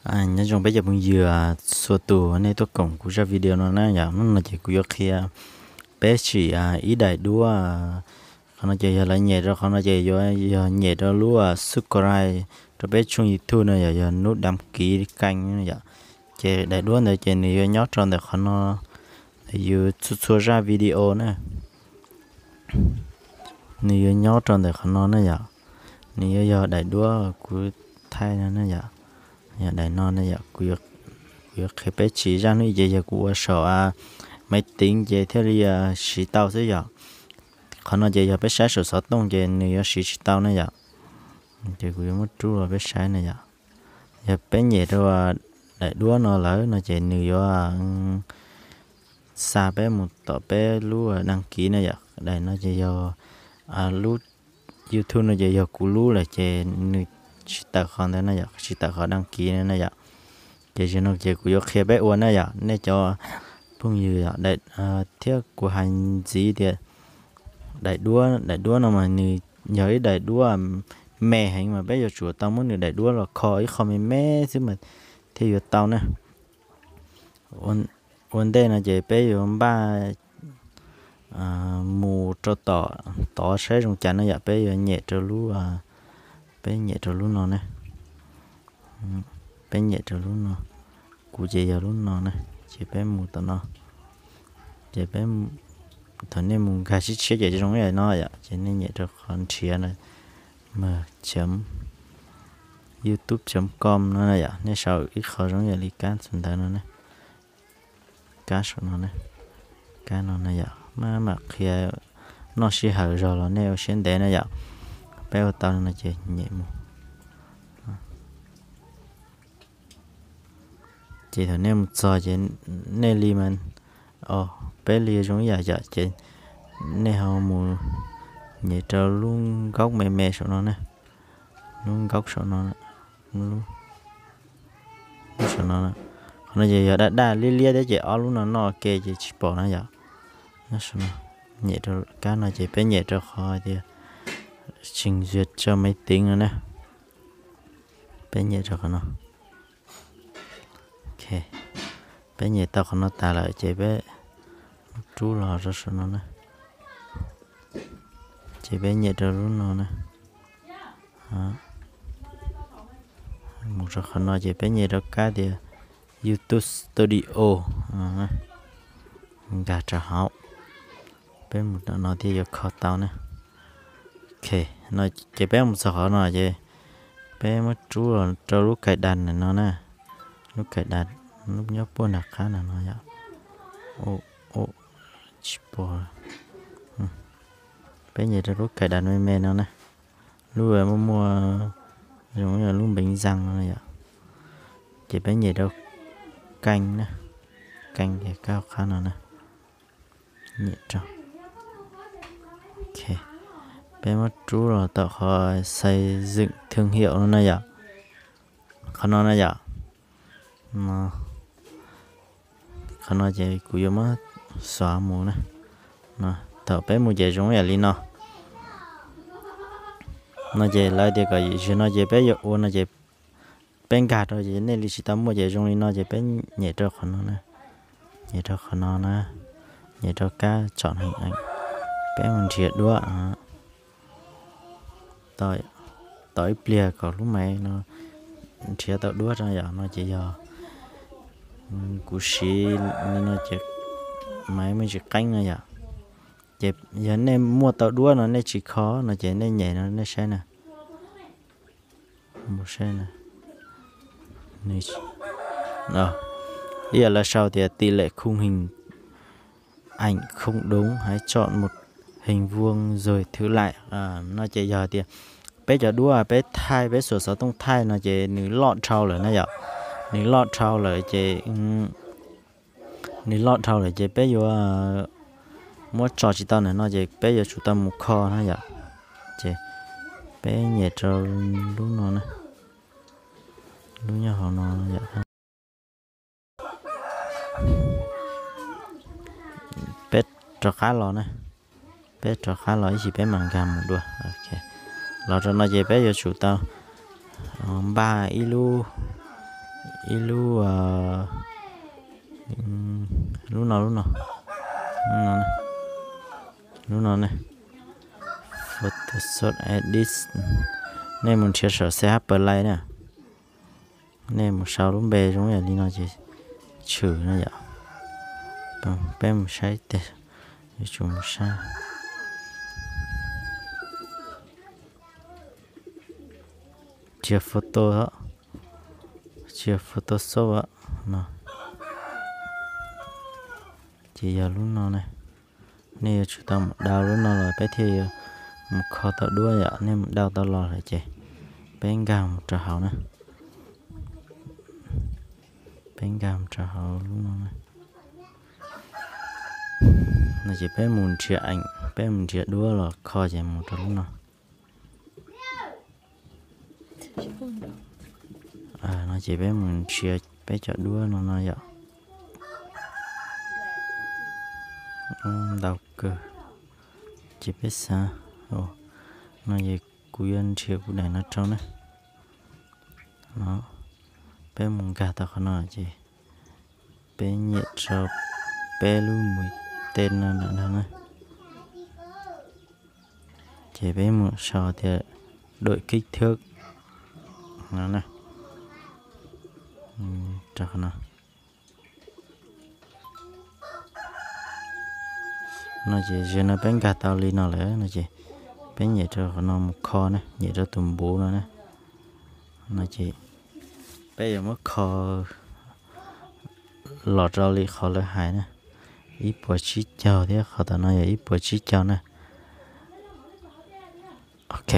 Nyob zoo peb cov phooj ywg txhua tus nej tuaj koom kuv zaj video no na yom. Hnub no ces kuv yuav qhia peb tsim ib daim duab. Qhov no ces yog lawv nyem rau qhov no ces yuav yog nyem rau lub subscribe rau peb tshooj YouTube no yom, yog lub đăng ký kênh yom. Ces daim duab ntawd ces nws yuav nyob rau ntawm qhov no, yus txhua txhua zaj video na. Nws yuav nyob rau ntawm qhov no na yom. Nws yuav yog daim duab kuv thaij no na yom. Yog daim no na yom, kuv yuav qhia peb tsim zaj hnub ib ces yog kuv ua saum maiv tiv ces thiaj li siv tau xwb yom. Qhov no ces yog peb saib saum xov tooj ces nws yuav siv tsis tau na yom. Ces kuv yuav muab rub los peb saib na yom. Yog peb nyem rau daim duab no lawm no ces nws yuav xa peb mus tom peb lub đăng ký na yom. Daim no ces yog lub YouTube no ces yog kuv lub lawm ces nws tsis tawm qhov ntawd na yom, tsis tawm qhov đăng ký na yom. Ces zaum no ces kuv yuav qhia peb ua na yom, nej cov phooj ywg yom, thiab kuv hais ntxiv tias daim duab, daim duab no mas nws yog ib daim duab me heev mas peb yuav tsum tau muab nws daim duab los kho ib qho me me xwb mas thiaj yuav tau na. Ua ntej no ces peb yuav npaj mus rau tom tod saib zoo cas na yom, peb yuav nyem rau lub, peb nyem rau lub no na. Peb nyem rau lub no, kuv ces yog lub no na, ces peb mus tom no, ces peb, thaum nej mus nkag tshiab tshiab ces zoo ib yam no yom, ces nej nyem rau qhov nrhiav no, mws chấm youtube chấm com no na yom, nej sau ib qho zoo ib yam li kab txuas ntawd no na. Kab saum no na, kab no na yom, maj mam qhia noj sij hawm zog los nej ua siab ntev na yom. Peb ua tau no ces nyem mus. Ces thaum nej mus txog ces nej li mas, o, peb li zoo ib yam yom, ces nej ho mus nyem rau lub nkaub me me saum no na, lub nkaub saum no, lub saum no. Qhov no ces yog daj daj liab liab thiab ces ob lub no noj ke ces tsis pom na yom. Nyob saum no, nyem rau kab no ces peb nyem rau qhov tias trình duyệt cho máy tính no na. Peb nyem rau qhov no. Ok, peb nyem tau qhov no tas lawm ces peb rub los rau saum no na. Ces peb nyem rau lub no na. Mus rau qhov no ces peb nyem rau kab tias YouTube Studio, nkag rau hauv. Peb mus tom no thiaj yuav kho tau na. Ok, no ces peb mus txog qhov no ces peb muab rub los rau lub cài đặt no na. Lub cài đặt, lub nyob puag nram qab no no yom. Tsis pom. Peb nyem rau lub cài đặt me me no na. Lub muaj muaj zoo lub npeev xas no yom. Ces peb nyem rau kênh na, kênh ces kab hauv qab no na. Nyem rau. Ok, peb muab rub los tom qhov xây dựng thương hiệu no na yom. Qhov no na yom. Qhov no ces kuv yuav muab xóa mus na. Thaum peb mus ces zoo yam li no. No ces lawv tias kom zaum no ces peb yuav ua no ces peb nkag rau ces nej li tsis tau muaj ces zoo li no ces peb nyem rau qhov no na. Nyem rau qhov no na. Nyem rau kab chọn hình ảnh. Peb mus nrhiav duab. Tos ib pliag kom lub maiv no nrhiav tau duab rau yom, no ces yog kuv siv li no ces maiv muaj tsis qeeb no yom. Ces yog nej muaj tau duab no nej tsis kho no ces nej nyem no nej saib na. Mus saib na. Ib yam lawv sau tias tỷ lệ khung hình ảnh không đúng, hãy chọn một hình vuông rồi thử lại. No ces yog tias peb cov duab peb thaij peb xuam xov tooj thaij no ces nws loj dhau lawm na yom. Nws loj dhau lawm ces nws loj dhau lawm ces peb yuav muab tso tsis tau na no ces peb yuav tsum tau mus kho na yom. Ces peb nyem rau lub no na, lub nyob hauv no yom. Peb rov qab los na, peb rov qab los ib chim peb mam nkag mus dua. Los rau no ces peb yuav tsum tau npaj ib lub, ib lub, lub no, lub no, lub no ne, Photoshop Edit. Nej mus nrhiav saum C H Play na. Nej mus sau lub npe zoo yam li no ces tshwm no yom. Peb mus saib tes, yuav tsum mus saib. Tsis yog photo, tsis yog Photoshop no. Ces yog lub no ne. Nej yuav tsum tau mus download lub no los peb thiaj yuav mus kho tau duab yom. Nej mus download tau los lawm ces peb nkag mus rau hauv na. Peb nkag mus rau hauv lub no na. No ces peb mus nrhiav eem, peb mus nrhiav duab los kho ces mus rau lub no. No ces peb mus nrhiav peb cov duab no no yom. Ntau kawg. Ces peb xav, no ces kuv yuav nrhiav kuv daim no rau na. No, peb mus nkag tau qhov no ces peb nyem rau peb lub mus tej no na. Ces peb mus sau tias đổi kích thước no na. Rau qhov no. No ces zaum no peb nkag tau li no lawm no ces peb nyem rau qhov no mus kho na, nyem rau tus npuv no na. No ces peb yuav muab kho los rau li qhov lawv hais na, ib puas tsib caug thiab qhov tom no yog ib puas tsib caug na. Ok,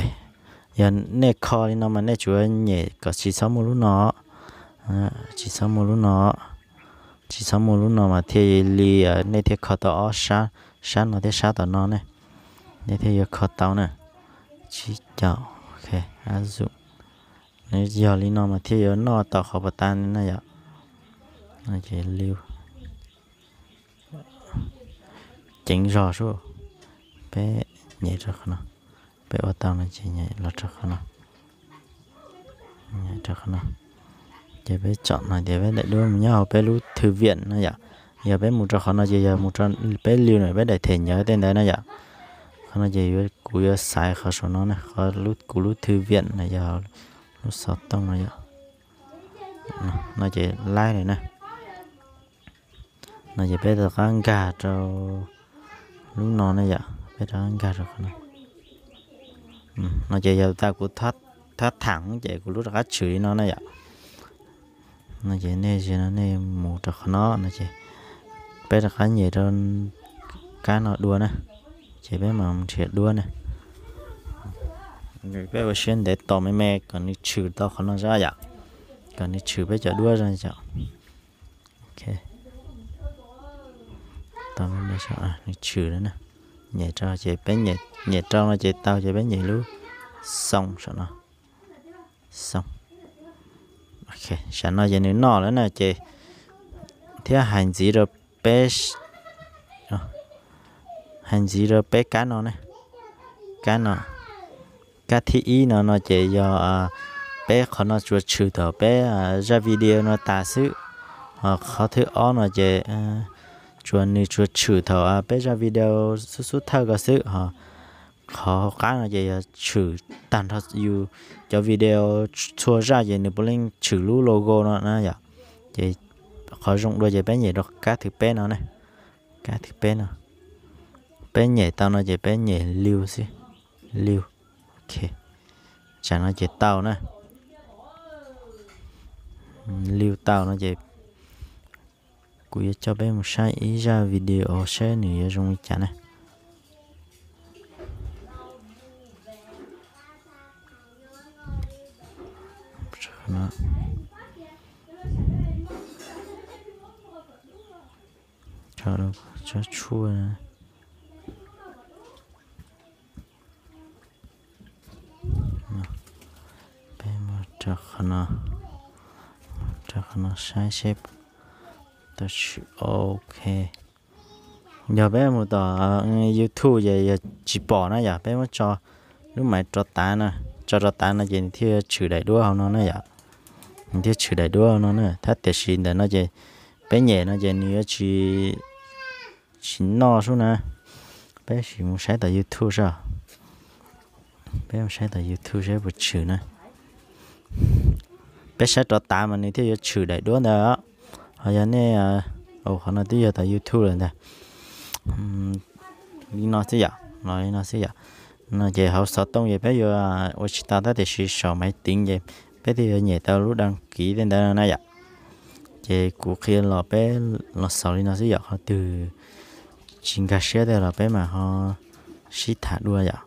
yog nej kho li no mas nej tsuas nyem kom tsis txhob muaj lub no, tsis txhob muaj lub no, tsis txhob muaj lub no mas thiaj li nej thiaj kho tau ob sab, sab no thiab sab tom no ne, nej thiaj yuav kho tau na. Tsib caug, ok, áp dụng. Yog li no mas thiaj yuav noj tau qhov puas tas na yom. Ces ceev zog sub, peb nyem rau qhov no, peb ua tau no ces nyem los rau qhov no, rau qhov no. Ces peb tsom no tias peb daim duab mus nyob hauv peb lub thư viện no yom. Yog peb mus rau qhov no ces yog mus rau peb lưu na, peb daim them nhớ tej ntawd na yom. Qhov no ces kuv yuav xaiv qhov saum no na, qhov kuv lub thư viện no yog lub xov tooj no yom. No ces laib lawm na. No ces peb rov qab nkag rau lub no na yom, peb rov qab nkag rau qhov no. No ces yog tas kuv thab tham ces kuv lub rov qab tshwm li no na yom. No ces nej zaum no nej mus rau qhov no no ces peb rov qab nyem rau kab no dua na, ces peb mam nrhiav duab na. Peb ua siab ntev tos me me kom nws tshwm tau qhov no zog yom, kom nws tshwm peb cov duab zog yom. Nws tshwm lawm na. Nyem rau ces peb nyem rau no ces tau ces peb nyem lub xoo saum no. Xoo. Saum no ces nws noj lawm na ces thiab hais ntxiv rau peb, hais ntxiv rau peb kab no ne. Kab no, kab thib ib no no ces yog peb qhov no tsuas tshwm thaum peb zaj video no tas xwb. Ho qhov thib ob no ces tsuas nws tsuas tshwm thaum peb zaj video xub xub thawj ko xwb. Ho qhov hauv qab no ces yog tshwm tag nrho yus cov video txhua zaj ces nws puav leej tshwm lub logo no na yom. Ces qhov zoo dua ces peb nyem rau kab thib peb no ne. Kab thib peb no, peb nyem tau no ces peb nyem lưu xwb. Lưu. Ok, tsam no ces tau na. Lưu tau no ces kuv yuav coj peb mus saib ib zaj video saib nws yuav zoo li cas na. Tsob tshuaj. Peb mus rau qhov no, rau qhov no saib seb tau tshwm. Ok, yog peb mus tom YouTube ces yog tsis pom na yom. Peb muab tso lub maiv rov tav na, tso rov tav no ces nws thiaj tshwm daim duab hauv no na yom. Nws thiaj tshwm daim duab no na. Tab tiam sis ntawm no ces peb nyem no ces nws yuav tsis, tsis noj sub na. Peb sim mus saib tom YouTube seb. Peb mus saib tom YouTube seb puas tshwm na. Peb saib rov tav mas nws thiaj yuav tshwm daim duab ntawd. Ho yog nej, qhov no twb yog tom YouTube lawm ntag. Li no xwb yom, los li no xwb yom. No ces hauv xov tooj ces peb yuav ua tsis tau tab tiam sis saum maiv tiv ces peb thiaj yuav nyem tau lub dag kiv tej ntawd na yom. Ces kuv qhia los peb los xaus li no xwb yom, qhov twg tsis nkag siab tej los peb mam ho sib tham dua yom.